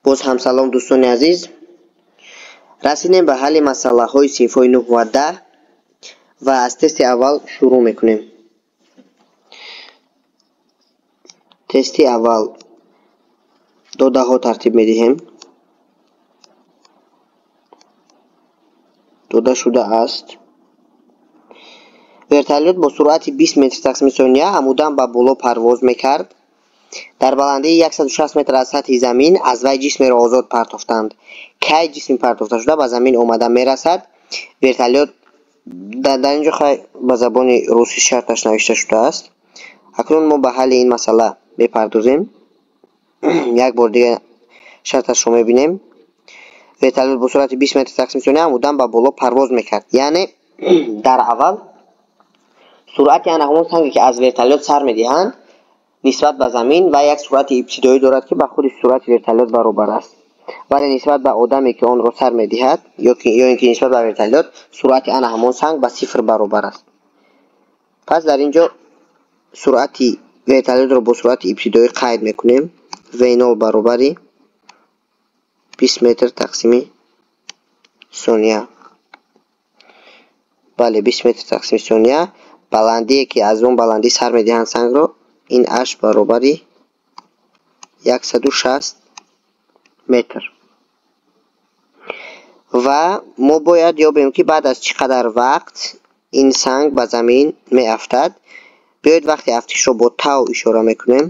Боз ҳам салом дӯстони азиз. Расидем ба ҳалли масъалаҳои синфҳои 9 ва 10 ва аз тести аввал шурӯъ мекунем. Тести аввал додаҳо тартиб медиҳем. Дода шудааст. Вертолёт бо суръати 20 метр тақсими сония амудан ба боло парвоз мекард. Дар баландии 160 метр аз сатҳи замин аз вай ҷисмеро озод партофтанд. Кай ҷисми партофташуда ба замин омада мерасад? Вертолёт дар ин ҷо хай ба забони русӣ шарташ навишта шудааст. Акнун мо ба ҳалли ин масъала мепардозем. Як бор дигар шарташро мебинем. Вертолёт бо суръати 20 метр тақсими сония амудан ба боло парвоз мекард. Яъне дар аввал суръати ана ҳамон санге ки аз вертолёт сар медиҳанд нисбат ба замин ва як суръати ибтидоӣ дорад ки ба худи суръати вертолёт баробар аст. Вале нисбат ба одаме ки онро сар медиҳад ё ин ки нисбат ба вертолёт суръати ана ҳамон санг ба сифр баробар аст. Пас дар ин ҷо суръати вертолётро бо суръати ибтидоӣ қайд мекунем. V0 баробари 20 метр тақсими сония. Бале, 20 метр тақсими сония. Баландие ки аз он баландӣ сар медиҳанд сангро, ин h баробари 160 метр. Ва мо бояд ёбем ки баъд аз чӣ қадар вақт ин санг ба замин меафтад. Биёед вақти афтишро бо тав ишора мекунем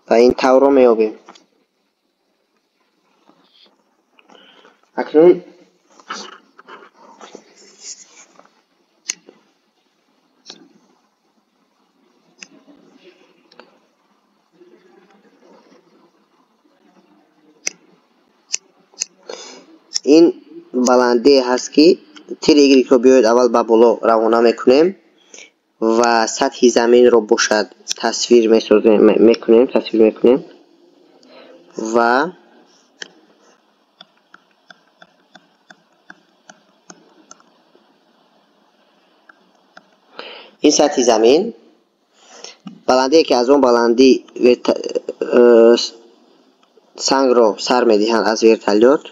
ва ин тавро меёбем. Акнун ин баландие ҳаст ки тири y-ро биёед аввал ба боло равона мекунем ва сатҳи заминро бошад тасвир месозем, мекунем, тасвир мекунем ва ин сатҳи замин баландие ки аз он баландӣ сангро сар медиҳанд аз вертолёт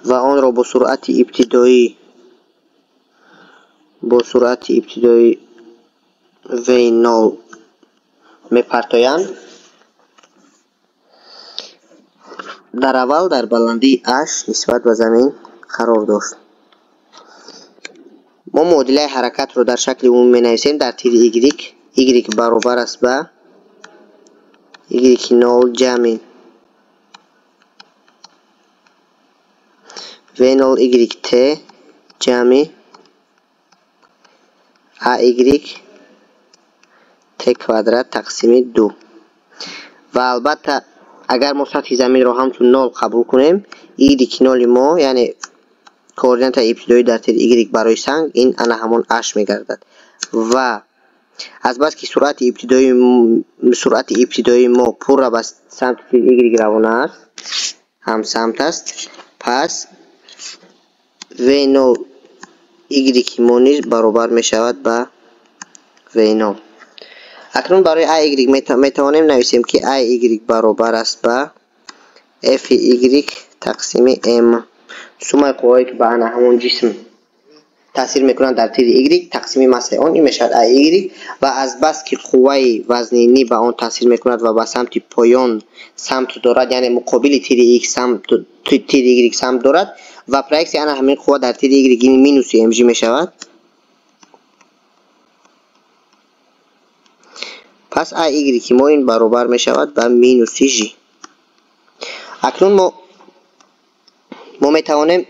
ва онро бо суръати ибтидоӣ V0 мепартоянд. Дар аввал дар баландии h нисбат ба замин қарор дошт. Мо муодилаи ҳаракатро дар шакли умумӣ менависем дар тири y. y баробар аст ба y0 ҷамъи v0 yt ҷамъи ay t квадрат тақсими 2. Ва албатта агар мо сатҳи заминро ҳамчун 0 қабул кунем, y0 мо, яъне координатаи ибтидоӣ дар тири y барои санг ин ана ҳамон h мегардад. Ва азбаски суръати ибтидоии мо пурра ба самти тири y равона аст, ҳамсамт аст, пас v0 y мо низ баробар мешавад ба v0. Акнун барои ay метавонем нависем ки ay баробар аст ба f y тақсими m. Суммаи қувваҳое ки ба ана ҳамон ҷисм таъсир мекунанд дар тири y тақсими массаи он ин мешавад ay. Ва азбаски қувваи вазнинӣ ба он таъсир мекунад ва ба самти поён самт дорад, яъне муқобили тири y самт дорад ва проексияи ана ҳамин қувва дар тири y минуси mg мешавад. Пас ay мо ин баробар мешавад ба минуси g. Акнун мо метавонем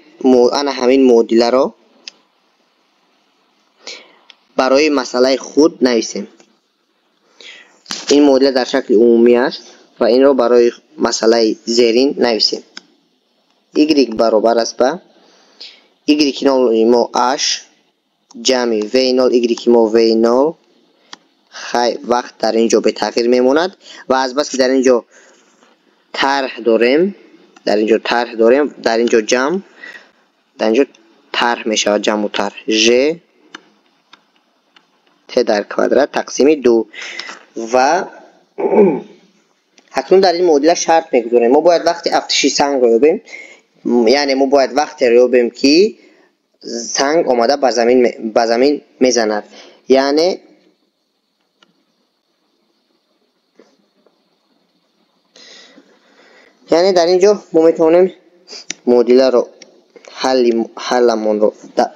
ана ҳамин муодиларо барои масъалаи худ нависем. Ин муодила дар шакли умумӣ аст ва инро барои масъалаи зерин нависем. Y баробар аст ба y0 мо h ҷамъи v0 y мо v0. Хай вақт дар ин ҷо бетағйир мемонад ва азбаски дар ин ҷо тарҳ дорем, дар ин ҷо тарҳ дорем, дар ин ҷо ҷамъ, дар ин ҷо тарҳ мешавад, ҷамъу тарҳ g Т дар квадрат тақсими 2. Ва акнун дар ин муодила шарт мегузорем. Мо бояд вақти афтиши сангро ёбем, яъне мо бояд вақтеро ёбем, ки санг омада ба замин мезанад. Яъне дар ин ҷо мо метавонем муодиларо ҳалламонро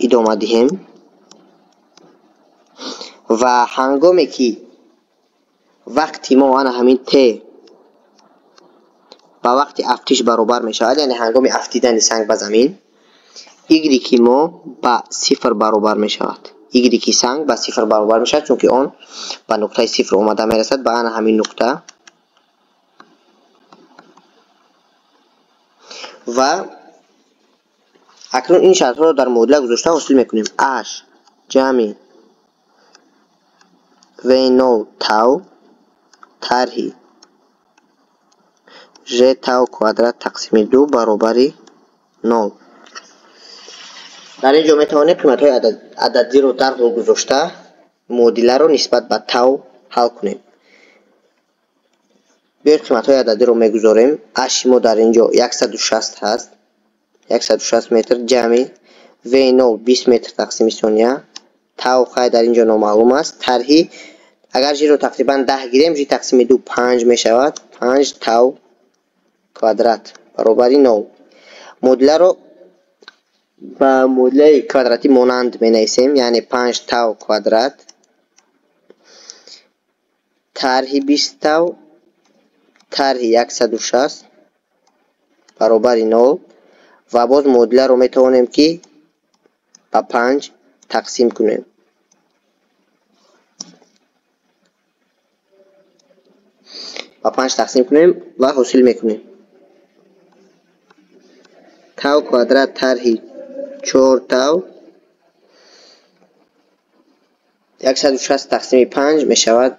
идома диҳем ва ҳангоме ки вақти мо ана ҳамин т ба вақти афтиш баробар мешавад, яъне ҳангоми афтидани санг ба замин, y мо ба 0 баробар мешавад. Y санг ба 0 баробар мешавад, чунки он ба нуқтаи 0 омада мерасад, ба ана ҳамин нуқта. Ва акнун ин шартҳоро дар муодила гузошта ҳосил мекунем. H ҷамъи V0 тау тарҳи Ж тау квадрат тақсими 2 баробари 0. Дар ин ҷо метавонем қиматҳои ададиро дарҳол гузошта муодиларо нисбат ба тау ҳал кунем. Биёед қиматҳои ададиро мегузорем. H мо дар ин ҷо 160 ҳаст, 160 метр ҷамъи V0 20 метр тақсими сония, тау хай дар ин ҷо номаълум аст, тарҳи агар ж-ро тақрибан 10 гирем, ж тақсими 2 5 мешавад, 5 тау квадрат баробари 0. Муодиларо ба муодилаи квадратӣ монанд менависем, яъне 5 тау квадрат тарҳи 20 тау тарҳи 160 баробари 0. Ва боз муодиларо метавонем ки ба 5 тақсим кунем. Ба 5 тақсим кунем ва ҳосил мекунем тау квадрат тарҳи 4 тау 160 тақсими 5 мешавад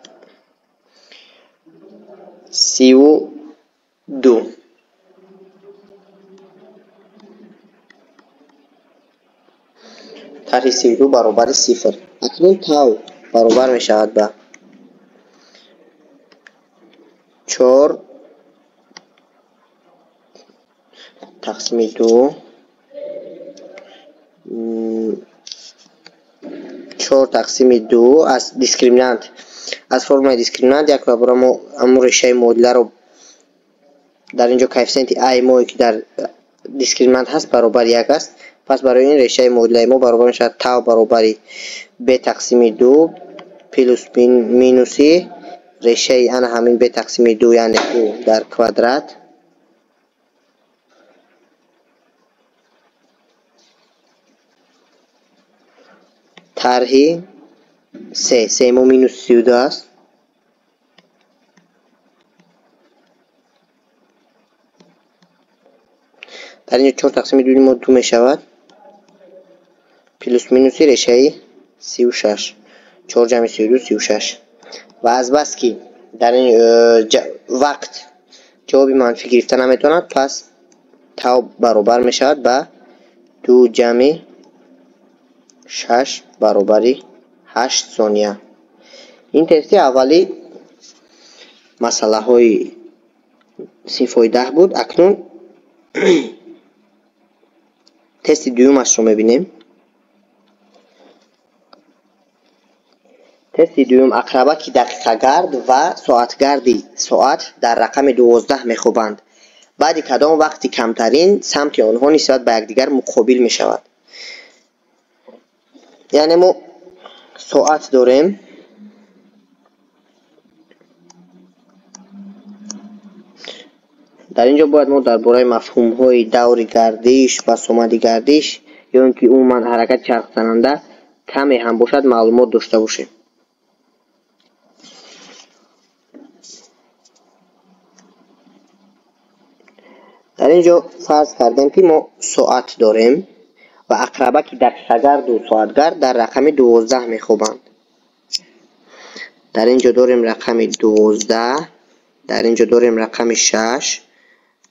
32. Тарҳи 32 баробари 0. Акнун тау баробар мешавад ба 4 тақсими 2 4 тақсими 2 аз дискриминант, аз формулаи дискриминант як бора мо ҳамон решаи муодиларо дар ин ҷо коэффисиенти а мо ки дар дискриминант ҳаст баробари 1 аст. Пас барои ин решаи муодилаи мо баробар мешавад тау баробари б тақсими 2 плюс минуси решаи ана ҳамин б тақсими 2, яъне 2 дар квадрат тарҳи 3, 3 мо минус 32 аст. Дар ин ҷо 4 тақсими 2 мо 2 мешавад плюс минуси решаи 36, 4 ҷамъи 32 36. Ва азбаски дар ин вақт ҷавоби манфӣ гирифта наметавонад, пас тау баробар мешавад ба 2 ҷамъи 6 баробари 8 сония. Ин тести аввали масъалаҳои синфҳои 10 буд. Акнун тести дуюмашро мебинем. Тести дуюм: ақрабаки дақиқагард ва соатгарди соат дар рақами 12 мехобанд. Баъди кадом вақти камтарин самти онҳо нисбат ба якдигар муқобил мешавад. Яъне мо соат дорем, дар ин ҷо бояд мо дар бораи мафҳумҳои даври гардиш ва сомади гардиш ё ин ки умуман ҳаракати чархзананда каме ҳам бошад маълумот дошта бошем. Дар ин ҷо фарз кардем ки мо соат дорем ва ақрабаки дақиқагарду соатгард дар рақами 12 мехобанд. Дар ин ҷо дорем рақами 12, дар ин ҷо дорем рақами 6,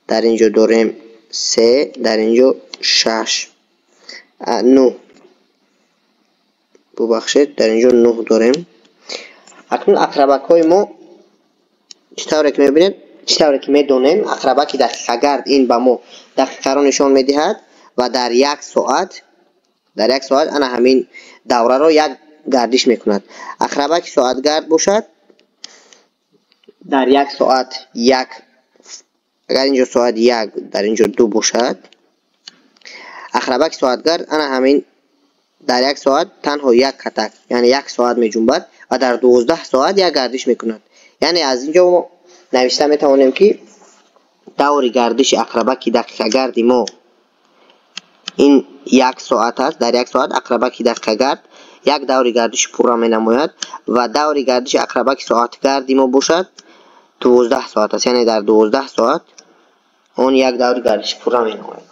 дар ин ҷо дорем 3, дар ин ҷо 6, 9. Бубахшед, дар ин ҷо 9 дорем. Акнун ақрабакҳои мо чӣ тавре ки мебинед, чӣ тавре ки медонем, ақрабаки дақиқагард ин ба мо дақиқаро нишон медиҳад ва дар як соат ана ҳамин давраро як гардиш мекунад. Ақрабаки соатгард бошад, дар як соат як, агар инҷо соат як, дар инҷо ду бошад, ақрабаки соатгард ана ҳамин дар як соат танҳо як катак, яъне як соат меҷунбад ва дар 12 соат як гардиш мекунад. Яъне аз инҷо мо навишта метавонем, ки даври гардиши ақрабаки дақиқагарди мо ин як соат аст. Дар як соат ақрабаки дақиқагард як даври гардиши пурра менамояд ва даври гардиши ақрабаки соатгарди мо бошад 12 соат аст. Яъне дар 12 соат он як даври гардиши пурра менамояд.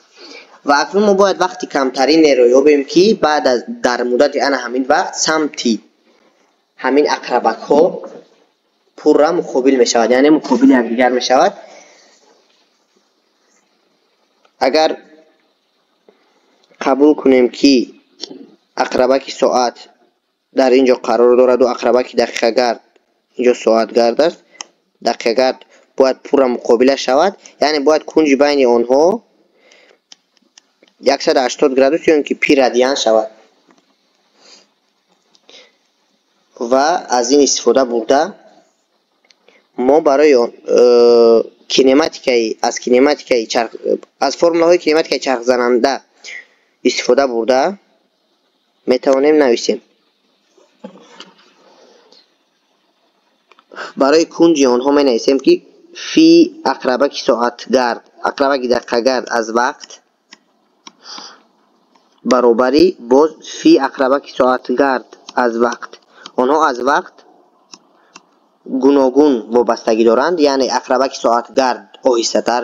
Ва акнун мо бояд вақти камтаринеро ёбем, ки баъд аз дар муддати ана ҳамин вақт самти ҳамин ақрабакҳо пурра муқобил мешавад, яъне муқобили якдигар мешавад. Агар қабул кунем, ки ақрабаки соат дар инҷо қарор дораду ақрабаки дақиқагард инҷо соатгард аст, дақиқагард бояд пурра муқобила шавад, яъне бояд кунҷи байни онҳо 180 градус ё ин ки пи радиан шавад. Ва аз ин истифода бурда мо барои кинематикаи аз кинематикаи чарх, аз формулаҳои кинематикаи чархзананда истифода бурда метавонем нависем. Барои кунҷи онҳо менависем, ки фи ақрабаки соатгард, ақрабаки дақиқагард аз вақт баробари боз фи ақрабаки соатгард аз вақт. Онҳо аз вақт гуногун вобастагӣ доранд, яъне ақрабаки соатгард оҳистатар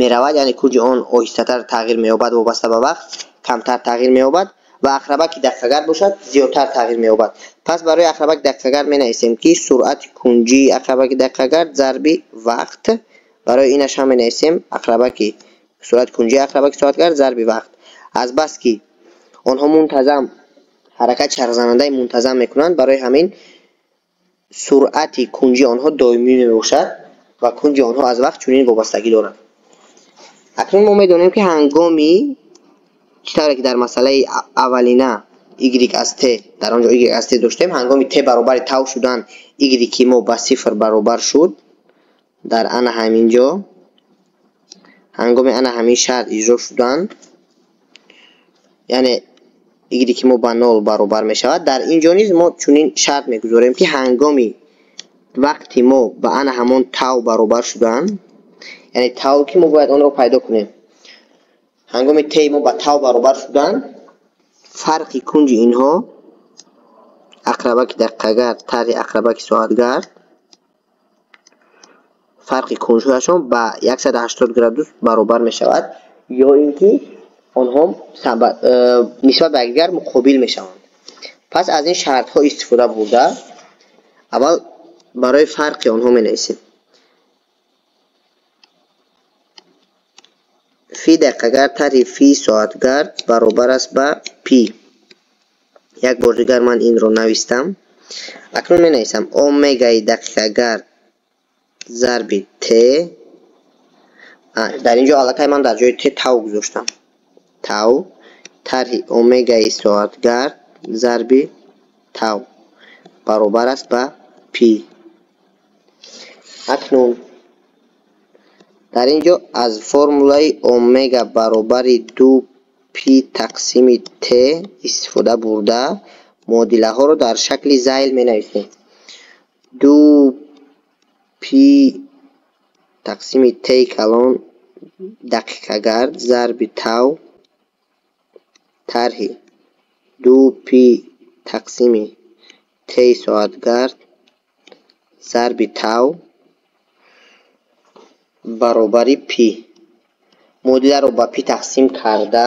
меравад, яъне кунҷи он оҳистатар тағйир меёбад, вобаста ба вақт камтар тағйир меёбад ва ақрабаки дақиқагард бошад зиёдтар тағйир меёбад. Пас барои ақрабаки дақиқагард менависем, ки суръати кунҷии ақрабаки дақиқагард зарби вақт. Барои инаш ҳам менависем ақрабаки суръати кунҷии ақрабаки соатгард зарби вақт. Аз бас ки онҳо мунтазам ҳаракат чархзанандаи мунтазам мекунанд, барои ҳамин суръати кунҷии онҳо доимӣ мебошад ва кунҷи онҳо аз вақт чунин вобастагӣ дорад. Акнун мо медонем, ки ҳангоми чӣ тавре ки дар масъалаи аввалина y аз t, дар он ҷо y аз t доштем, ҳангоми t баробари тав шудан y мо ба сифр баробар шуд. Дар ана ҳамин ҷо ҳангоми ана ҳамин шарт иҷро шудан, яъне y мо ба 0 баробар мешавад. Дар ин ҷо низ мо чунин шарт мегузорем, ки ҳангоми вақти мо ба ана ҳамон тав баробар шудан, яъне тав ки мо бояд онро пайдо кунем, ҳангоми t мо ба тав баробар шудан, фарқи кунҷи инҳо ақрабаки дақиқагард тарҳи ақрабаки соатгард, фарқи кунҷҳояшон ба 180 градус баробар мешавад, ё ин ки онҳо нисбат ба якдигар муқобил мешаванд. Пас аз ин шартҳо истифода бурда аввал барои фарқи онҳо менависем. Фи дақиқагард тарҳи фи соатгард баробар аст ба пи. Як бор дигар ман инро навистам. Акнун менависам омегаи дақиқагард зарби т. Дар инҷо аллакай ман дар ҷои т тав гузоштам. Тав тарҳи омегаи соатгард зарби тав баробар аст ба пи. Акнун дар ин ҷо аз формулаи омега баробари 2 пи тақсими т истифода бурда муодилаҳоро дар шакли зайл менависем. 2 пи тақсими т калон дақиқагард зарби тав тарҳи 2 пи тақсими т соатгард зарби тав баробари пи. Муодиларо ба пи тақсим карда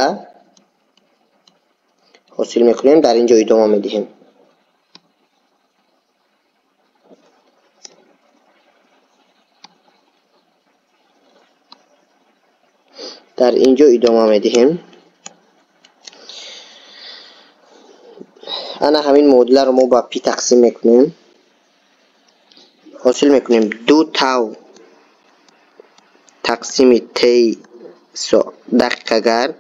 ҳосил мекунем. Дар ин ҷо идома медиҳем. Дар ин ҷо идома медиҳем. Ана ҳамин муодиларо мо ба пи тақсим мекунем. Ҳосил мекунем 2 тав тақсими т дақиқагард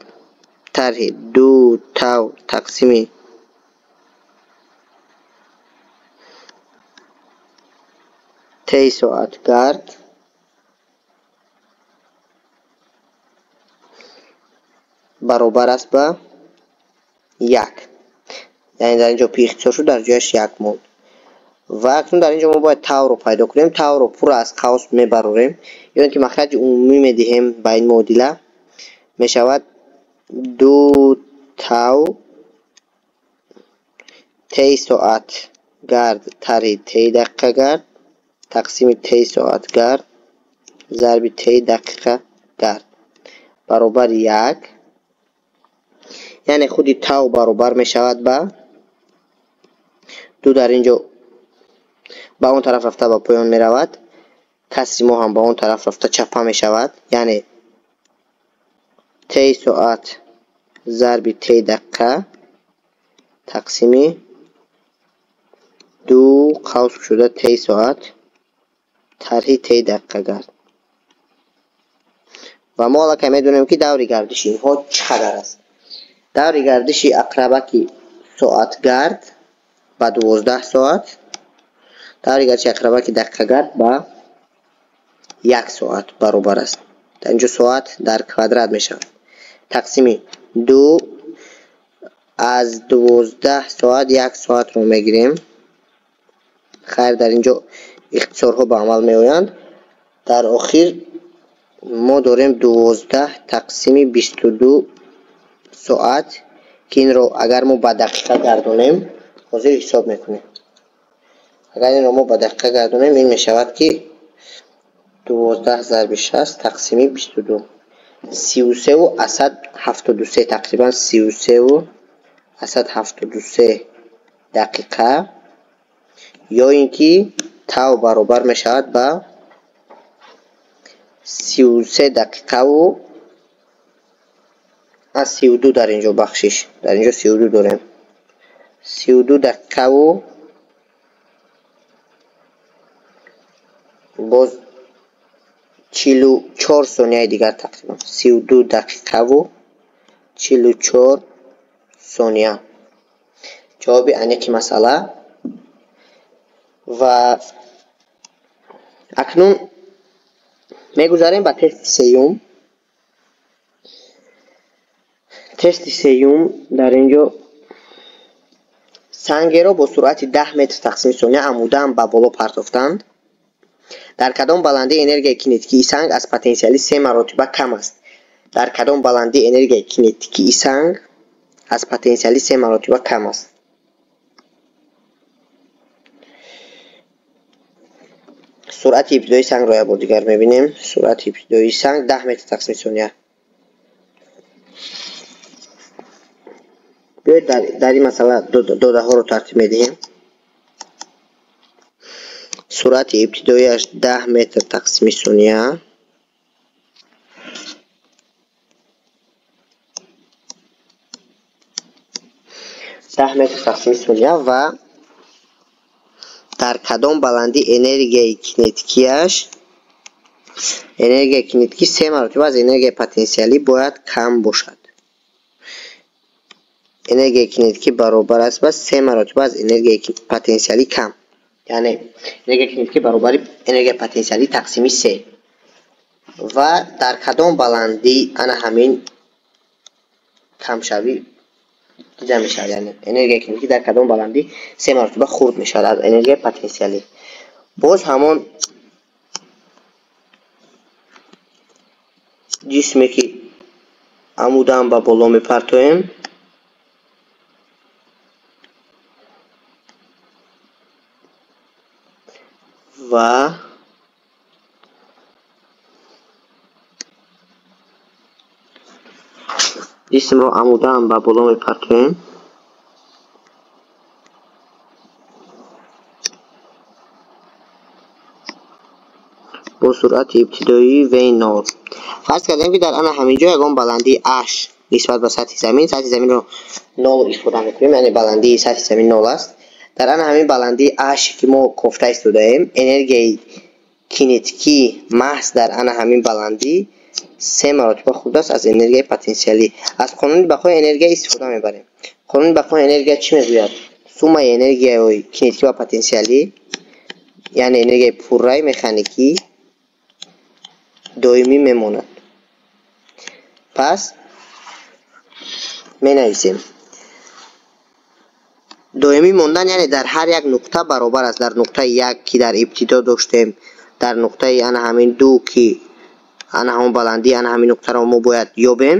тарҳи 2 тав тақсими т соатгард баробар аст ба 1. Яъне дар инҷо пи ихтисор шуд, дар ҷояш 1 монд. Ва акнун дар инҷо мо бояд тавро пайдо кунем. Тавро пурра аз қавс мебарорем, ё ин ки махраҷи умумӣ медиҳем ба ин муодила. Мешавад 2 тав т соат гард тарҳи т дақиқагард тақсими т соатгард зарби т дақиқагард баробар 1. Яъне худи тав баробар мешавад ба 2 дар инҷо ба он тараф рафта ба поён меравад, касри мо ҳам ба он тараф рафта чапа мешавад. Яъне т соат зарби т дақиқа тақсими 2 қавс шуда т соат тарҳи т дақиқагард. Ва мо аллакай медонем, ки даври гардиши инҳо чӣ қадар аст. Даври гардиши ақрабаки соатгард ба 12 соат, даври гардиши ақрабаки дақиқагард ба 1 соат баробар аст. Дар инҷо соат дар квадрат мешавад. Тақсими 2 аз 12 соат 1 соатро мегирем. Хайр, дар инҷо ихтисорҳо ба амал меоянд. Дар охир мо дорем 12 тақсими 22 соат, ки инро агар мо ба дақиқа гардонем, ҳозир ҳисоб мекунем. Агар инро мо ба дақиқа гардонем, ин мешавад ки 12 зарби 6 тақсими 22, 33,73, тақрибан 33,73 дақиқа, ё ин ки тав баробар мешавад ба 33 дақиқаву 32 дар инҷо, бахшиш, дар инҷо 32 дорем. 32 дақиқаву боз 44 сонияи дигар, тақрибан 32 дақиқаву 44 сония. Ҷавоби аниқи масъала. Ва акнун мегузарем ба тести сеюм. Тести сеюм дар инҷо сангеро бо суръати 10 метр тақсими сония амудан ба боло партофтанд. Дар кадом баландии энергияи кинетикии санг аз потенсиали 3 маротиба кам аст? Дар кадом баландии энергияи кинетикии санг аз потенсиали 3 маротиба кам аст? Суръати ибтидоии сангро як бор дигар мебинем. Суръати ибтидоии санг 10 метр тақсими сония. Биёед дар ин масъала додаҳоро тартиб медиҳем. Суръати ибтидоияш 10 метр тақсими сония. Ва дар кадом баландӣ энергияи кинетикияш, энергияи кинетикӣ 3 маротиба аз энергияи потенсиалӣ бояд кам бошад. Энергияи кинетикӣ баробар аст ба 3 маротиба аз энергияи потенсиалӣ кам. Яъне энергияи кинетикӣ баробари энергияи потенсиалӣ тақсими 3. Ва дар кадом баландӣ ана ҳамин камшавӣ дида мешавад? Яъне энергияи кинетикӣ дар кадом баландӣ 3 маротиба хурд мешавад аз энергияи потенсиалӣ. Боз ҳамон ҷисме ки амудан ба боло мепартоем, ва ҷисмро амудан ба боло мепартоем. Бо суръати ибтидоии V0. Фарз кардем, ки дар ана ҳамин ҷо ягон баландии H нисбат ба сатҳи замин, сатҳи заминро 0 ифода мекунем, яъне баландии сатҳи замин 0 аст. Дар ана ҳамин баландии H ки мо кофта истодаем, энергияи кинетикӣ маҳз дар ана ҳамин баландӣ се маротиба хурд аст аз энергияи потенсиалӣ. Аз қонуни бақои энергия истифода мебарем. Қонуни бақои энергия чӣ мегӯяд? Суммаи энергияҳои кинетикӣ ва потенсиалӣ, яъне энергияи пурраи механикӣ доимӣ мемонад. Пас менависем. Доимӣ мондан яъне дар ҳар як нуқта баробар аст. Дар нуқтаи як ки дар ибтидо доштем, дар нуқтаи ана ҳамин ду ки ана ҳамон баландӣ ана ҳамин нуқтаро мо бояд ёбем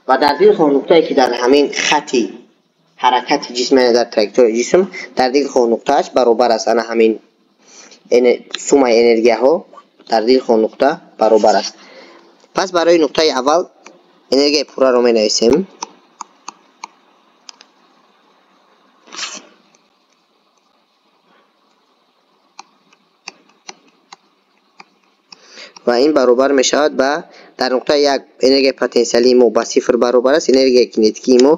ва дар дилхоҳ нуқтае ки дар ҳамин хати ҳаракати ҷисм, яъне дар траекторияи ҷисм, дар дилхоҳ нуқтааш баробар аст ана ҳамин суммаи энергияҳо дар дилхоҳ нуқта баробар аст. Пас барои нуқтаи аввал энергияи пурраро менависем. Ва ин баробар мешавад ба дар нуқтаи як энергияи потенсиалии мо ба сифр баробар аст, энергияи кинетикии мо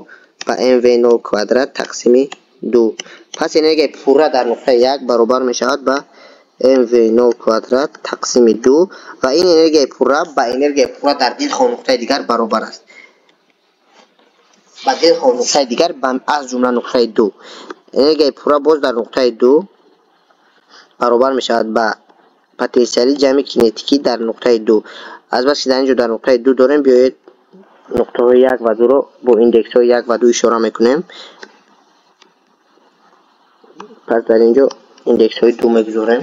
ба mv0 квадрат тақсими 2. Пас энергияи пурра дар нуқтаи як баробар мешавад ба mv0 квадрат тақсими 2 ва ин энергияи пурра ба энергияи пурра дар дилхоҳ нуқтаи дигар баробар аст. Ба дилхоҳ нуқтаи дигар аз ҷумла нуқтаи 2. Энергияи пурра боз дар нуқтаи 2 баробар мешавад ба потенсиали ҷамъи кинетикӣ дар нуқтаи 2. Аз бас ки дар инҷо дар нуқтаи 2 дорем, биёед нуқтаҳои 1 ва 2-ро бо индексҳои 1 ва 2 ишора мекунем. Пас дар инҷо индексҳои 2 мегузорем.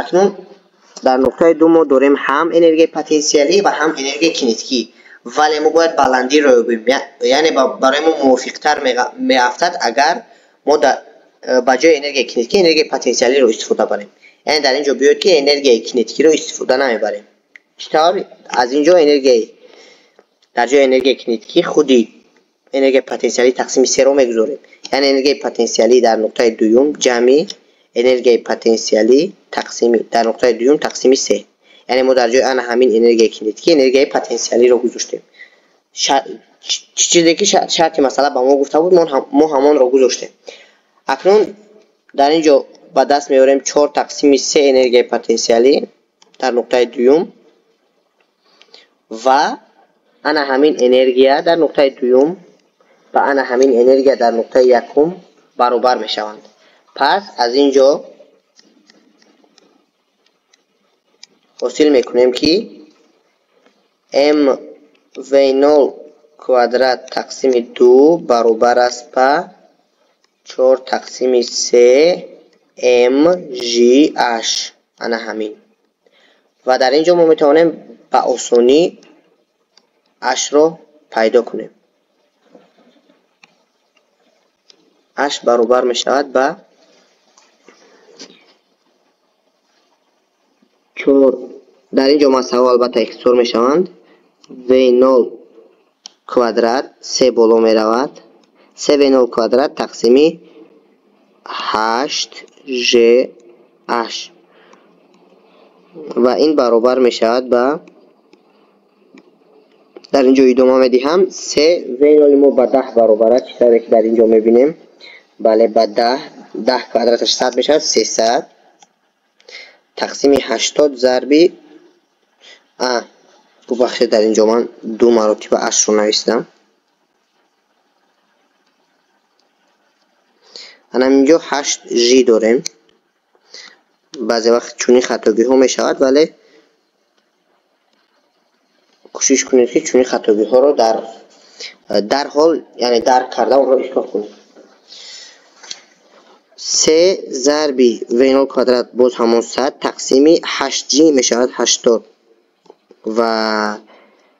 Акнун дар нуқтаи 2 мо дорем ҳам энергияи потенсиалӣ ва ҳам энергияи кинетикӣ, вале мо бояд баландиро ёбем. Яъне барои мо мувофиқтар меафтад агар мо ба ҷои энергияи кинетикӣ энергияи потенсиалиро истифода барем. Яъне дар инҷо биёед ки энергияи кинетикиро истифода намебарем. Чӣ тавр? Аз инҷо энергияи дар ҷои энергияи кинетикӣ худи энергияи потенсиалӣ тақсими серо мегузорем. Яъне энергияи потенсиалӣ дар нуқтаи дуюм ҷамъи энергияи потенсиалӣ тақсими дар нуқтаи дуюм тақсими се. Яъне мо дар ҷои ана ҳамин энергияи кинетикӣ энергияи потенсиалиро гузоштем. Чӣ чизе ки шарти масъала ба мо гуфта буд, мо ҳамонро гузоштем. Акнун дар инҷо ба даст меорем 4 тақсими 3 энергияи потенсиалӣ дар нуқтаи дуюм ва ана ҳамин энергия дар нуқтаи дуюм ва ана ҳамин энергия дар нуқтаи якум баробар мешаванд. Пас аз ин ҷо ҳосил мекунем ки mv0 квадрат тақсими 2 баробар аст ба 4 тақсими 3 mgh ана ҳамин. Ва дар ин ҷо мо метавонем ба осонӣ h-ро пайдо кунем. H баробар мешавад ба 4. Дар ин ҷо масъалаҳо албатта ихтисор мешаванд. v0 квадрат 3 боло меравад. 3v0 квадрат тақсими 8gh ва ин баробар мешавад ба дар ин ҷо идома медиҳам 3 v0 мо ба 10 баробар аст, чӣ тавре ки дар ин ҷо мебинем. Бале, ба 10, 10 квадраташ 100 мешавад, 300 тақсими 80 зарби бубахшед, дар ин ҷо ман ду маротиба 8-ро навистам. Ана ин ҷо 8g дорем. Баъзе вақт чунин хатогиҳо мешавад, вале кӯшиш кунед ки чунин хатогиҳоро дарҳол, яъне дарк карда онро ислоҳ кунед. 3 зарби v0 квадрат боз ҳамон 100 тақсими 8g мешавад 80 ва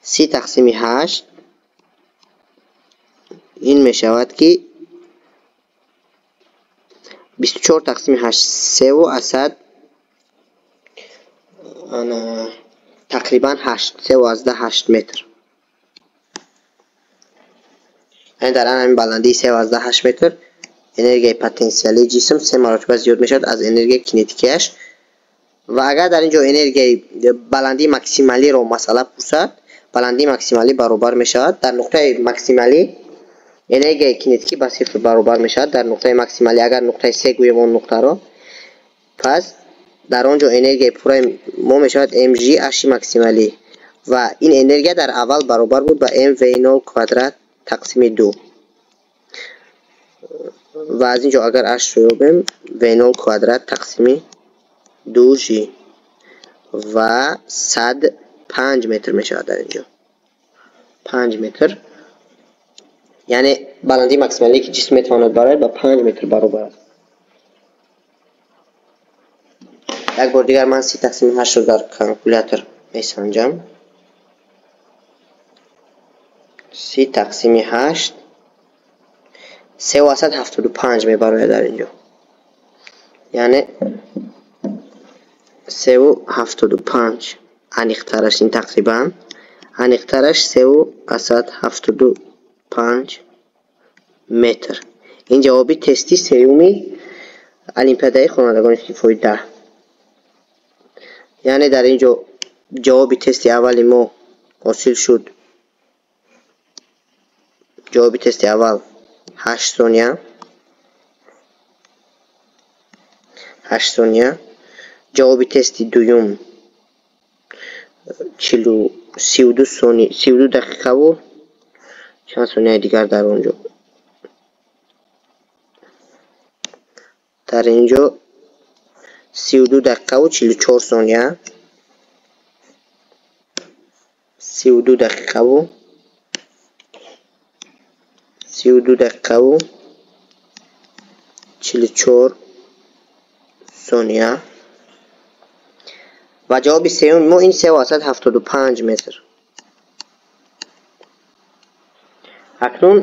30 тақсими 8 ин мешавад ки 24 тақсими 8 3 тақрибан 8 3.8 метр. Яъне дар ҳамин баландии 3.8 метр энергияи потенсиалии ҷисм се маротиба зиёд мешавад аз энергияи кинетикиаш. Ва агар дар ин ҷо энергияи баландии максималиро масъала пурсад, баландии максималӣ баробар мешавад дар нуқтаи максималӣ Энергияи кинетикӣ ба сифр баробар мешавад дар нуқтаи максималӣ. Агар нуқтаи се гӯем он нуқтаро, пас дар он ҷо энергияи пурраи мо мешавад mg h максималӣ ва ин энергия дар аввал баробар буд ба mv0 квадрат тақсими 2. Ва аз ин ҷо агар h-ро ёбем, v0 квадрат тақсими 2g ва 105 метр мешавад дар ин ҷо. 5 метр. Яъне баландии максималие ки ҷисм метавонад барояд ба 5 метр баробар аст. Як бор дигар ман 30 тақсими 8-ро дар калкулятор месанҷам. 30 тақсими 8 3,75 мебарояд дар ин ҷо. Яъне 3,75 аниқтараш ин тақрибан аниқтараш 3,75 метр. Ин ҷавоби тести сеюми олимпиадаи хонандагони синфҳои 10. Яъне дар ин ҷо ҷавоби тести аввали мо ҳосил шуд. Ҷавоби тести аввал 8 сония. 8 сония. Ҷавоби тести дуюм 32 сония, 32 дақиқаву чанд сонияи дигар дар он ҷо. Дар ин ҷо 32 дақиқаву 44 сония. 32 дақиқаву 32 дақиқаву 44 сония. Ва ҷавоби сеюми мо ин 3,75 метр. Акнун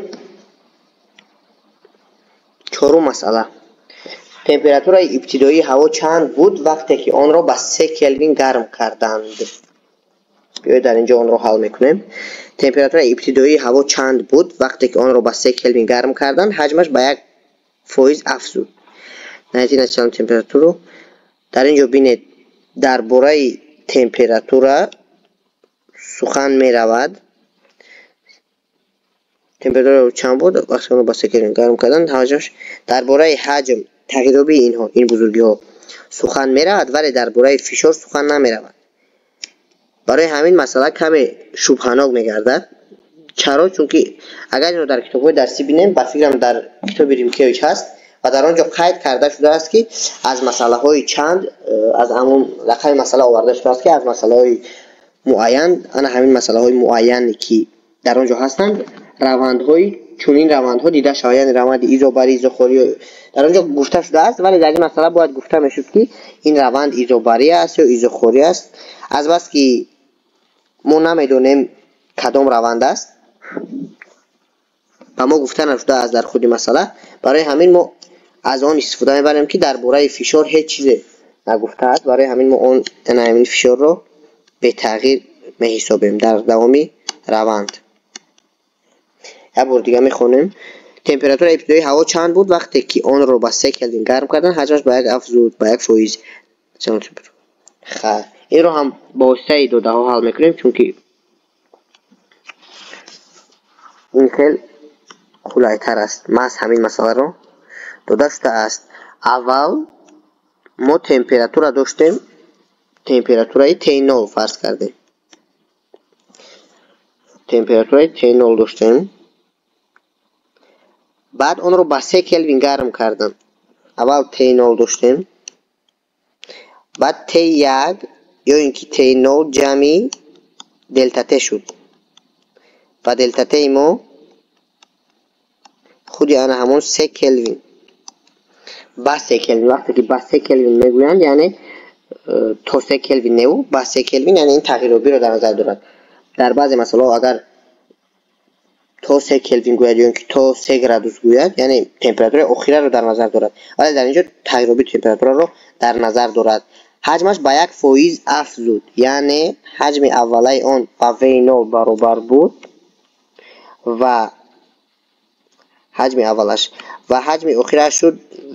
чорум масъала. Температураи ибтидоии ҳаво чанд буд вақте ки онро ба 3 келвин гарм карданд? Биёед дар ин ҷо онро ҳал мекунем. Температураи ибтидоии ҳаво чанд буд вақте ки онро ба 3 келвин гарм карданд? Ҳаҷмаш ба 1% афзуд. Найти начальную температуру. Дар ин ҷо бинед, дар бораи температура сухан меравад. Температура чанд буд вақте онро ба 3 келвин гарм карданд? Ҳаҷмаш дар бораи ҳаҷм, тағйирёбии инҳо, ин бузургиҳо сухан меравад, вале дар бораи фишор сухан намеравад. Барои ҳамин масъала каме шубҳанок мегардад. Чаро? Чунки агар инро дар китобҳои дарсӣ бинем, ба фикрам дар китоби Римкевич ҳаст ва дар он ҷо қайд карда шудааст, ки аз масъалаҳои чанд, аз ҳамон рақами масъала оварда шудааст, ки аз масъалаҳои муайян, ана ҳамин масъалаҳои муайяне ки дар он ҷо ҳастанд, равандҳои чунин равандҳо дида шавад, яъне раванди изобарӣ, изохорӣ дар он ҷо гуфта шудааст, вале дар ин масъала бояд гуфта мешуд, ки ин раванд изобарӣ аст ё изохорӣ аст. Аз бас ки мо намедонем кадом раванд аст, ба мо гуфта нашудааст дар худи масъала, барои ҳамин мо аз он истифода мебарем, ки дар бораи фишор ҳеҷ чизе нагуфтааст. Барои ҳамин мо он ҳамин фишорро бетағйир меҳисобем дар давоми раванд. Як бор дига мехонем. Температураи ибтидоии ҳаво чанд буд вақте ки онро ба 3 келвин гарм карданд? Ҳаҷмаш ба 1 афзуд, ба 1%. Инро ҳам бо воситаи додаҳо ҳал мекунем, чунки ин хел қулайтар аст. Маҳз ҳамин масъаларо дода шудааст. Аввал мо температура доштем, температураи T0 фарз кардем. Температураи T0 доштем. Баъд онро ба 3 келвин гарм кардам. Аввал T0 доштем. Баъд T1 ё ин ки T0 ҷамъи делта T шуд. Ва делта T мо худи ана ҳамон 3 келвин. Ба 3 келвин, вақте ки ба 3 келвин мегӯянд, яъне то 3 келвин неву ба 3 келвин, яъне ин тағйирёбиро дар назар дорад. Дар баъзе масъалаҳо агар то 3 келвин гӯяд ё ин ки то 3 градус гӯяд, яъне температураи охираро дар назар дорад, вале дар ин ҷо тағйирёбии температураро дар назар дорад. Ҳаҷмаш ба 1% афзуд, яъне ҳаҷми аввалаи он ба V0 баробар буд ва ҳаҷми аввалаш ва ҳаҷми охираш шуд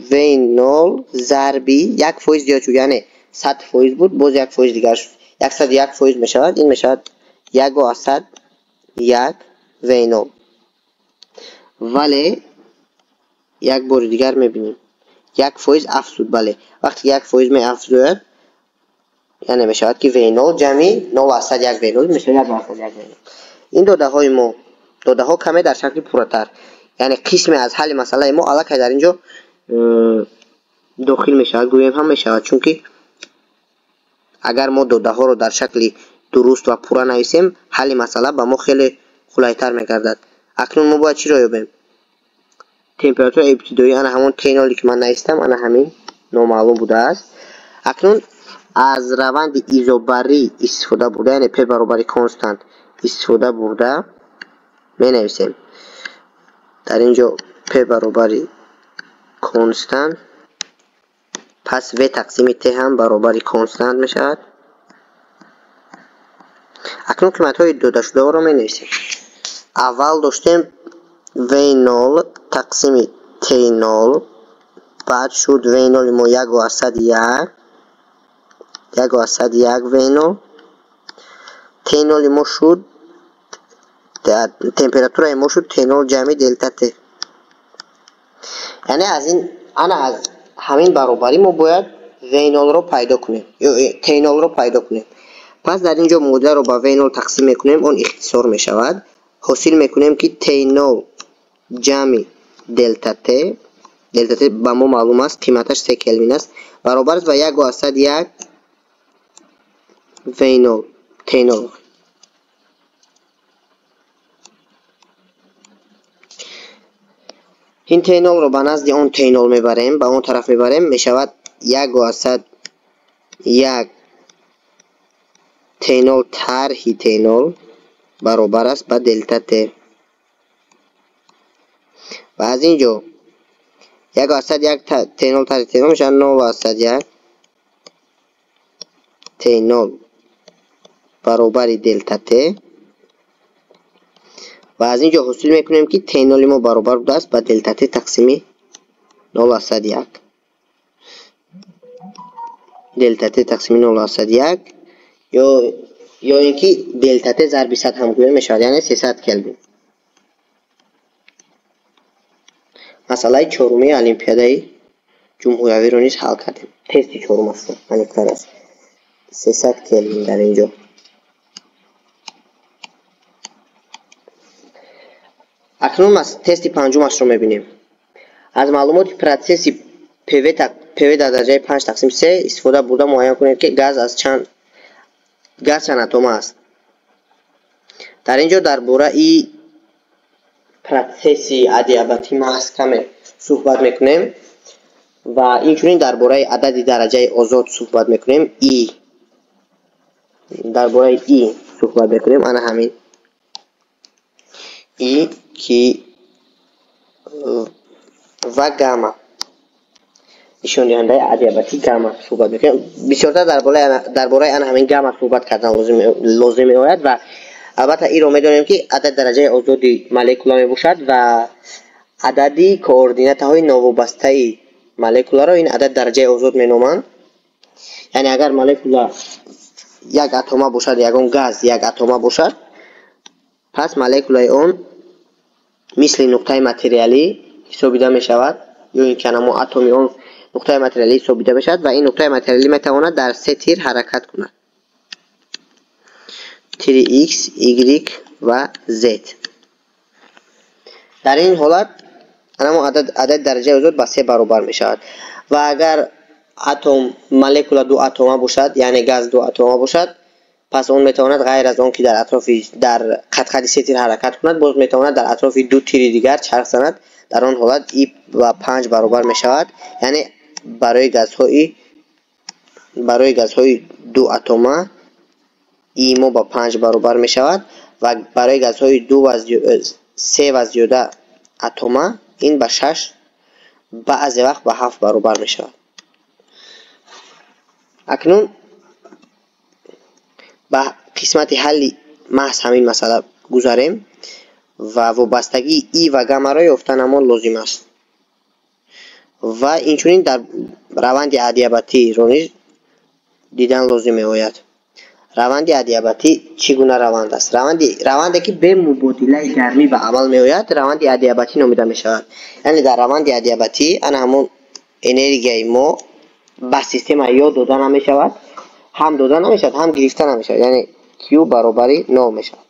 V0 зарби 1% зиёд шуд, яъне 100% буд, боз 1% дигар шуд, 101% мешавад. Ин мешавад 1,1 V0 Вале як бори дигар мебинем. 1% афзуд, бале. Вақте ки 1% меафзояд, яъне мешавад ки V0 ҷамъи 0.1 V0 мешавад 1.1 V0. Ин додаҳои мо, додаҳо каме дар шакли пурратар, яъне қисме аз ҳалли масъалаи мо аллакай дар инҷо дохил мешавад, гӯем ҳам мешавад, чунки агар мо додаҳоро дар шакли дуруст ва пурра нависем, ҳалли масъала ба мо хеле қулайтар мегардад. Акнун мо бояд чиро ёбем? Температураи ибтидоӣ, ана ҳамон T0 ки ман навистам, ана ҳамин номаълум будааст. Акнун аз раванди изобарӣ истифода бурда, яъне P баробари констант истифода бурда менависем. Дар ин ҷо P баробари констант, пас V тақсими T ҳам баробари констант мешавад. Акнун қиматҳои додашударо менависем. Аввал доштем V0 тақсими T0, баъд шуд V0 мо 1.1, 1.1 V0, T0 мо шуд, температураи мо шуд T0 ҷамъи делта T. Яъне аз ин, ана аз ҳамин баробарӣ мо бояд V0-ро пайдо кунем ё T0-ро пайдо кунем. Пас дар ин ҷо моддаро ба V0 тақсим мекунем, он ихтисор мешавад. Ҳосил мекунем ки T0 ҷамъи делта T, делта T ба мо маълум аст, қиматаш 3 келвин аст, баробар аст ба 1.1 V0 T0. Ин T0-ро ба назди он T0 мебарем, ба он тараф мебарем, мешавад 1.1 T0 тарҳи T0 баробар аст ба делта T. Ва аз ин ҷо 1.1 T0 тарҳи T0 мешавад 0.1 T0 баробари делта T. Ва аз ин ҷо ҳосил мекунем ки T0 мо баробар будааст ба делта T тақсими 0.1. Делта T тақсими 0.1 ё ин ки делта T зарби 100 ҳам гӯя мешавад, яъне 300 келвин. Масъалаи чоруми олимпиадаи ҷумҳуриявиро низ ҳал кардем. Тести чорум аст, аниқтар аст. 300 келвин дар ин ҷо. Акнун тести панҷумашро мебинем. Аз маълумоти протсесси ПВ дар дараҷаи 5 тақсим 3 истифода бурда муайян кунед ки газ аз чанд газ чанд атома аст. Дар ин ҷо дар бораи протсесси адиабатӣ маҳз каме суҳбат мекунем ва инчунин дар бораи адади дараҷаи озод суҳбат мекунем. И дар бораи и суҳбат мекунем. Ана ҳамин и ки ва гамма, нишондиҳандаи адиабатӣ гамма суҳбат мекунем. Бисёртар дар бораи ана ҳамин гамма суҳбат кардан лозим меояд ва албатта инро медонем ки адад дараҷаи озоди молекула мебошад ва адади координатаҳои новобастаи молекуларо ин адад дараҷаи озод меноманд. Яъне агар молекула як атома бошад, ягон газ як атома бошад, пас молекулаи он мисли нуқтаи материалӣ ҳисобида мешавад, ё ин ки анамо атоми он нуқтаи материалӣ ҳисобида мешавад ва ин нуқтаи материалӣ метавонад дар се тир ҳаракат кунад: тири X, Y ва Z. Дар ин ҳолат анамо адади дараҷаи озод ба 3 баробар мешавад ва агар атом молекула ду атома бошад, яъне газ ду атома бошад, пас он метавонад ғайр аз он ки дар атрофи дар қадқади се тир ҳаракат кунад, боз метавонад дар атрофи ду тири дигар чарх занад. Дар он ҳолат и ба 5 баробар мешавад, яъне барои газҳои ду атома и мо ба 5 баробар мешавад ва барои газҳои се ва зиёда атома ин ба 6, баъзе вақт ба 7 баробар мешавад. Акнун ба қисмати ҳалли маҳз ҳамин масъала гузарем ва вобастагии и ва гаммаро ёфтанамон лозим аст ва инчунин дар раванди адиабатиро низ дидан лозим меояд. Раванди адиабатӣ чӣ гуна раванд аст? Раванде ки бе мубодилаи гармӣ ба амал меояд, раванди адиабатӣ номида мешавад. Яъне дар раванди адиабатӣ ана ҳамон энергияи мо ба система ё дода намешавад, ҳам дода намешавад, ҳам гирифта намешавад. Яъне Q баробари 0 мешавад.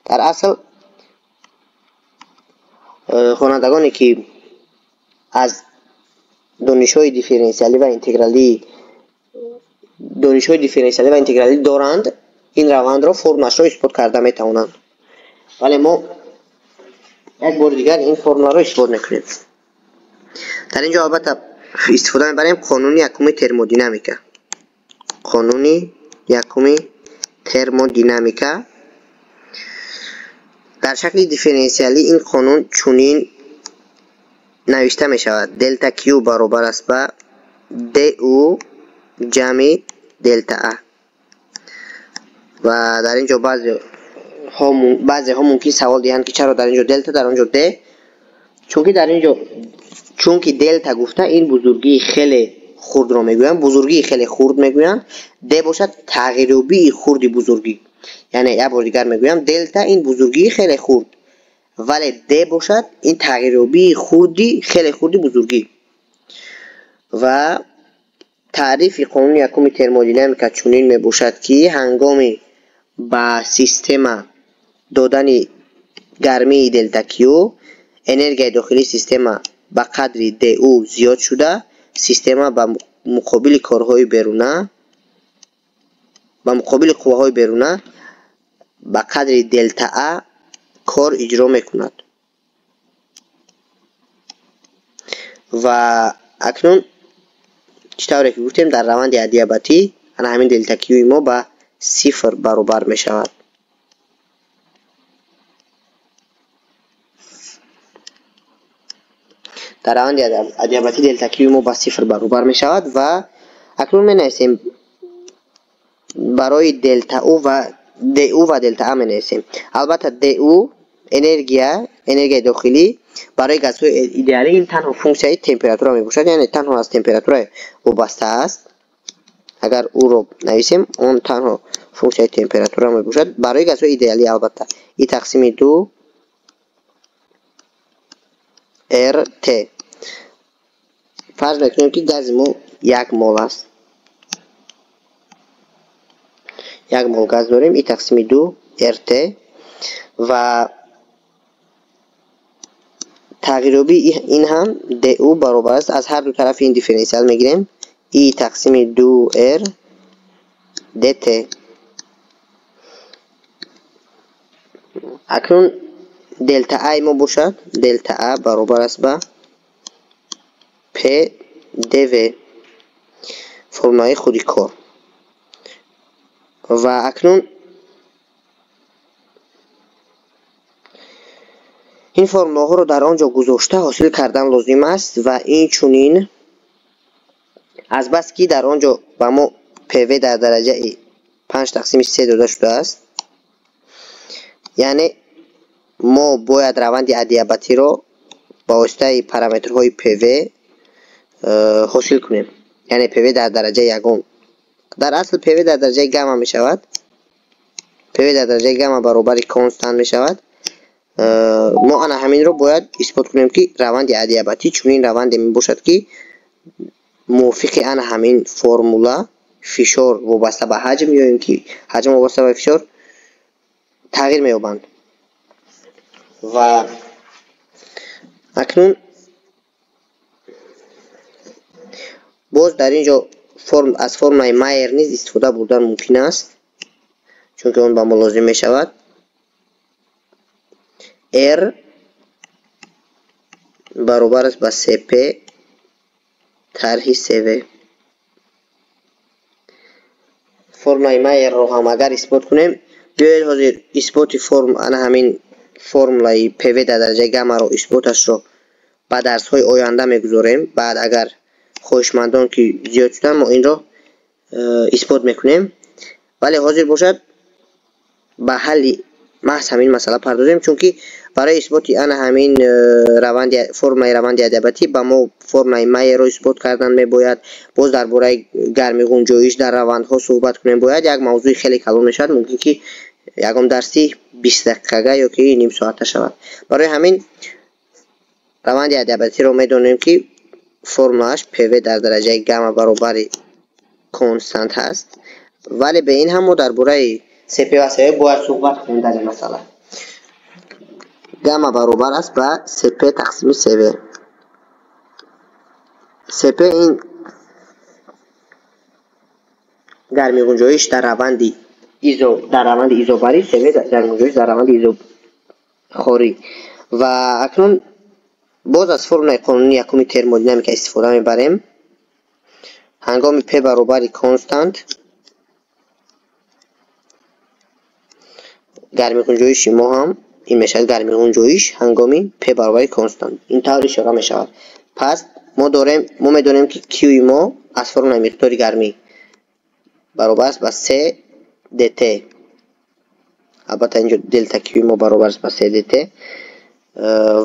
Дар асл хонандагоне ки аз донишҳои дифференсиалӣ ва интегралӣ доранд, ин равандро формулашро исбот карда метавонанд. Вале мо як бори дигар ин формуларо исбот мекунем. Дар ин ҷо албатта истифода мебарем қонуни якуми термодинамика. Қонуни якуми термодинамика дар шакли дифференсиалӣ ин қонун чунин навишта мешавад: делта Q баробар аст ба du ҷамъи делта А. Ва дар ин ҷо баъзеҳо мумкин савол диҳанд, ки чаро дар ин ҷо делта, дар он ҷо д? Чунки делта гуфта ин бузургии хеле хурдро мегӯянд, бузургии хеле хурд мегӯянд, д бошад тағйирёбии хурди бузургӣ. Яъне як бор дигар мегӯям, делта ин бузургии хеле хурд, вале д бошад ин тағйирёбии хурди хеле хурди бузургӣ. Ва таърифи қонуни якуми термодинамика чунин мебошад, ки ҳангоми ба система додани гармии делта Q, энергияи дохилии система ба қадри du зиёд шуда, система ба муқобили корҳои беруна, ба муқобили қувваҳои беруна ба қадри делта А кор иҷро мекунад. Ва акнун чӣ тавре ки гуфтем, дар раванди адиабатӣ ана ҳамин делта Q-и мо ба 0 баробар мешавад. Дар раванди адиабатӣ делта Q-и мо ба 0 баробар мешавад. Ва акнун менависем барои делта U ва du ва делта А менависем. Албатта du энергияи дохилӣ барои газҳои идеалӣ ин танҳо функсияи температура мебошад, яъне танҳо аз температура вобаста аст. Агар ӯро нависем, он танҳо функсияи температура мебошад барои газҳои идеалӣ. Албатта и тақсими 2 РТ. Фарз мекунем, ки гази мо 1 мол аст. 1 мол газ дорем, и тақсими 2 РТ. Ва тағйирёбии ин ҳам du баробар аст, аз ҳар ду тарафи ин дифференсиал мегирем, и тақсими 2 R dt. Акнун делта А мо бошад, делта А баробар аст ба P dV, формулаи худи кор. Ва акнун ин формулаҳоро дар он ҷо гузошта ҳосил кардан лозим аст. Ва инчунин азбаски дар он ҷо ба мо PV дар дараҷаи 5 тақсими 3 дода шудааст, яъне мо бояд раванди адиабатиро ба воситаи параметрҳои PV ҳосил кунем. Яъне PV дар дараҷаи ягон. Дар асл PV дар дараҷаи гамма мешавад. PV дар дараҷаи гамма баробари констант мешавад. Мо ана ҳаминро бояд исбот кунем, ки раванди адиабатӣ чунин раванде мебошад, ки мувофиқи ана ҳамин формула фишор вобаста ба ҳаҷм ё ин ки ҳаҷм вобаста ба фишор тағйир меёбанд. Ва акнун боз дар ин ҷо аз формулаи Майер низ истифода бурдан мумкин аст, чунки он ба мо лозим мешавад. R баробар аст ба CP тарҳи CV. Формулаи Майерро ҳам агар исбот кунем, биёед ҳозир исботи ана ҳамин формулаи PV дар дараҷаи гаммаро исботашро ба дарсҳои оянда мегузорем. Баъд агар хоҳишмандон ки зиёд шуданд, мо инро исбот мекунем. Вале ҳозир бошад ба ҳалли маҳз ҳамин масъала пардозем, чунки Барои исботи ана ҳамин раванди формулаи раванди адиабатӣ ба мо формулаи Майерро исбот кардан мебояд. Боз дар бораи гарми ғунҷоиш дар равандҳо суҳбат кунем бояд. Як мавзӯи хеле калон мешавад, мумкин ки ягон дарси 20 дақиқага ё ки ним соата шавад. Барои ҳамин раванди адиабатиро медонем, ки формулааш ПВ дар дараҷаи гамма баробари констант ҳаст, вале бе ин ҳам мо дар бораи СП ва СВ бояд суҳбат кунем дар ин масъала. Гамма баробар аст ба СП тақсими СВ. СП ин гарми ғунҷоиш дар раванди изобарӣ, СВ гарми ғунҷоиш дар раванди изохорӣ. Ва акнун боз аз формулаи қонуни якуми термодинамика истифода мебарем. Ҳангоми П баробари констант гарми ғунҷоиши мо ҳам ин мешавад гарми ғунҷоиш ҳангоми П баробари констант. Ин тавр ишора мешавад. Пас мо медонем, ки Q-и мо аз формулаи миқдори гармӣ баробар аст ба C dt. Албатта инҷо делта Q-и мо баробар аст ба C dt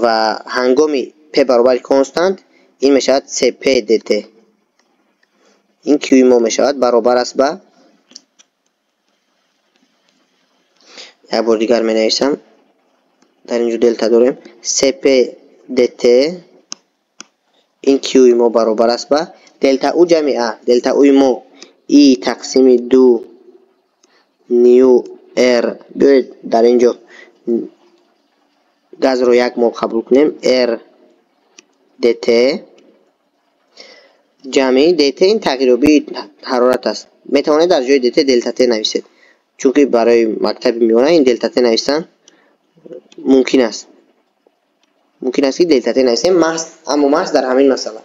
ва ҳангоми П баробари констант ин мешавад CP dt. Ин Q-и мо мешавад баробар аст ба, як бор дигар менависам, дар инҷо делта дорем, CP dt. Ин Q-и мо баробар аст ба делта U ҷамъи А. Делта U-и мо I тақсими 2 ню R. Биёед дар инҷо газро як мол қабул кунем. R dt ҷамъи dt ин тағйирёбии ҳарорат аст. Метавонед дар ҷои dt делта T нависед, чунки барои мактаби миёна ин делта T навистан мумкин аст. Мумкин аст, ки делта T нависем, аммо маҳз дар ҳамин масъала.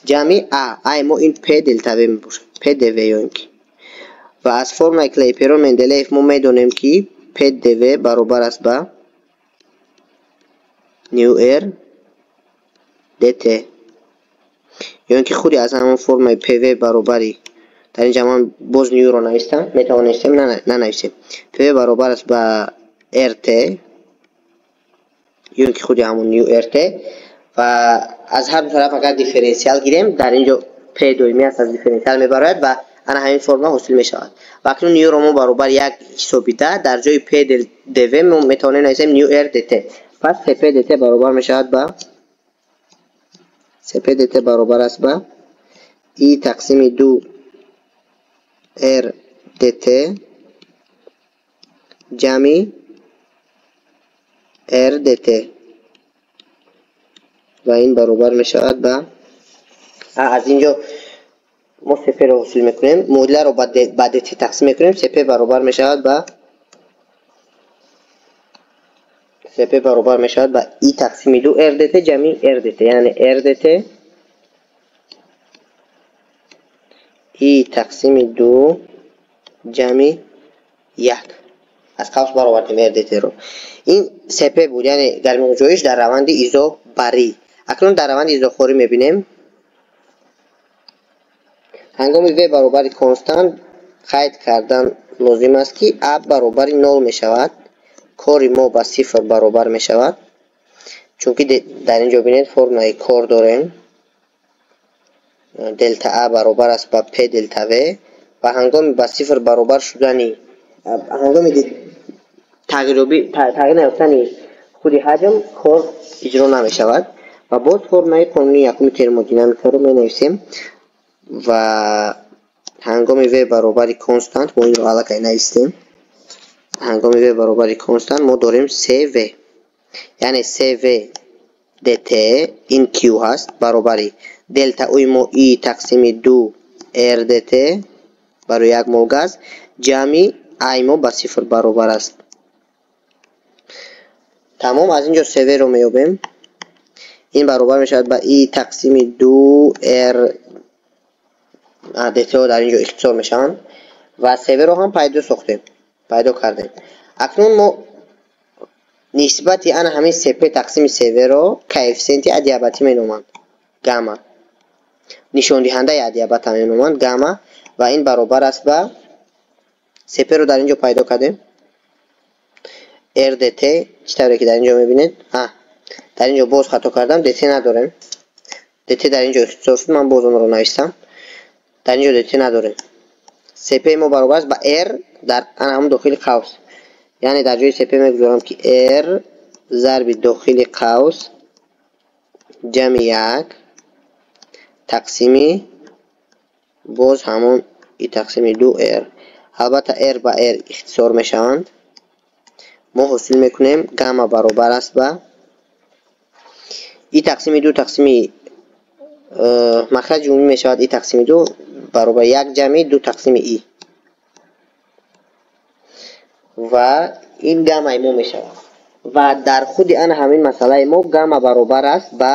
Ҷамъи А, А мо ин P делта V мебошад, P dV ё ин ки. Ва аз формулаи Клейперон Менделеев мо медонем, ки P dV баробар аст ба ню R dt. Ё ин ки худи аз ҳамон формулаи PV баробари, дар инҷа ман боз нюро навистам, метавонистем нанависем. PV баробар аст ба RT ё ин ки худи ҳамон ню RT. Ва аз ҳар ду тараф агар дифференсиал гирем, дар инҷо P доимӣ аст, аз дифференсиал мебарояд ва ана ҳамин формула ҳосил мешавад. Ва акнун нюро мо баробар як ҳисобида дар ҷои P dV мо метавонем нависем ню R dt. Пас CP dt баробар мешавад ба CP dt баробар аст ба I тақсими 2 R dt ҷамъи R dt ва ин баробар мешавад ба аз инҷо мо CP-ро ҳосил мекунем, муодиларо ба dt тақсим мекунем, CP баробар мешавад ба CP баробар мешавад ба I тақсими 2 R dt ҷамъи R dt, яъне R dt I тақсими 2 ҷамъи 1. Аз қавс баровардем R dt-ро. Ин CP буд, яъне гарми ғунҷоиш дар раванди изобарӣ. Акнун дар раванди изохорӣ мебинем. Ҳангоми V баробари констант қайд кардан лозим аст, ки А баробари 0 мешавад. Кори мо ба 0 баробар мешавад, чунки дар инҷо бинед формулаи кор дорем. Делта А баробар аст ба P делта V ва ҳангоми ба 0 баробар шудани, ҳангоми тағйир наёфтани худи ҳаҷм кор иҷро намешавад. Ва боз формулаи қонуни якуми термодинамикаро менависем ва ҳангоми V баробари констант мо инро аллакай навистем. Ҳангоми V баробари констант мо дорем CV, яъне CV dt ин Q ҳаст баробари делта U мо I тақсими 2 R dt барои як мол газ ҷамъи А мо ба 0 баробар аст. Тамом, аз инҷо CV-ро меёбем. Ин баробар мешавад ба I тақсими 2 R dt-ҳо дар инҷо ихтисор мешаванд ва CV-ро ҳам пайдо сохтем, пайдо кардем. Акнун мо нисбати ана ҳамин CP тақсими CV-ро коэффисиенти адиабатӣ меноманд, гамма. Нишондиҳандаи адиабата меноманд гамма ва ин баробар аст ба CP-ро дар инҷо пайдо кардем. RDT чӣ тавре ки дар ин ҷо мебинед, дар ин ҷо боз хато кардам, DT надорем. DT дар ин ҷо ихтисор шуд, ман боз онро навиштам. Дар ин ҷо DT надорем. CP мо баробар аст ба R дар ана ҳамон дохили қавс. Яъне дар ҷои CP мегузорам ки R зарби дохили қавс ҷамъи 1 тақсими боз ҳамон и тақсими 2 R. Албатта R ба R ихтисор мешаванд. Мо ҳосил мекунем гамма баробар аст ба и тақсими 2 тақсими махраҷи умумӣ мешавад и тақсими 2 баробар 1 ҷамъи 2 тақсими и. Ва ин гаммаи мо мешавад. Ва дар худи ана ҳамин масъалаи мо гамма баробар аст ба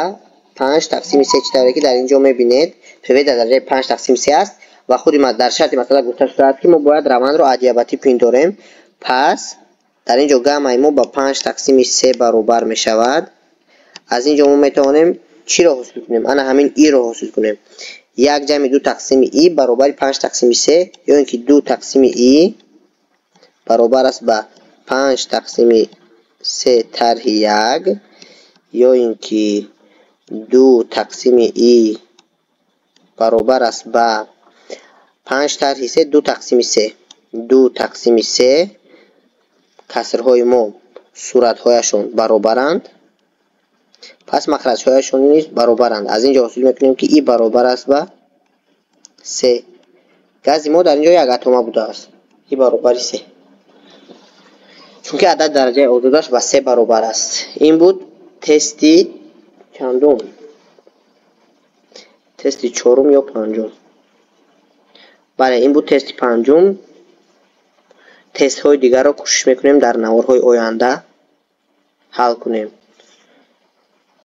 5 тақсими 3, чӣ тавре ки дар ин ҷо мебинед, ПВ дар дараҷаи 5 тақсими 3 аст ва худи дар шарти масъала гуфта шудааст ки мо бояд равандро адиабатӣ пиндорем. Пас дар ин ҷо гаммаи мо ба 5 тақсими 3 баробар мешавад. Аз ин ҷо мо метавонем чиро ҳосил кунем? Ана ҳамин и-ро ҳосил кунем. 1 ҷамъи 2 тақсими и баробари 5 тақсими 3, ё ин ки 2 тақсими и баробар аст ба 5 тақсими 3 тарҳи 1, ё ин ки 2 тақсими и баробар аст ба 5 тарҳи 3, 2 тақсими 3. 2 тақсими 3 касрҳои мо суратҳояшон баробаранд, пас махраҷҳояшон низ баробаранд. Аз ин ҷо ҳосил мекунем ки и баробар аст ба 3. Гази мо дар ин ҷо як атома будааст. И баробари 3. Чунки адад дараҷаи озодаш ба 3 баробар аст. Ин буд тести чандум? Тести чорум ё панҷум? Бале, ин буд тести панҷум. Тестҳои дигарро кӯшиш мекунем дар наворҳои оянда ҳал кунем.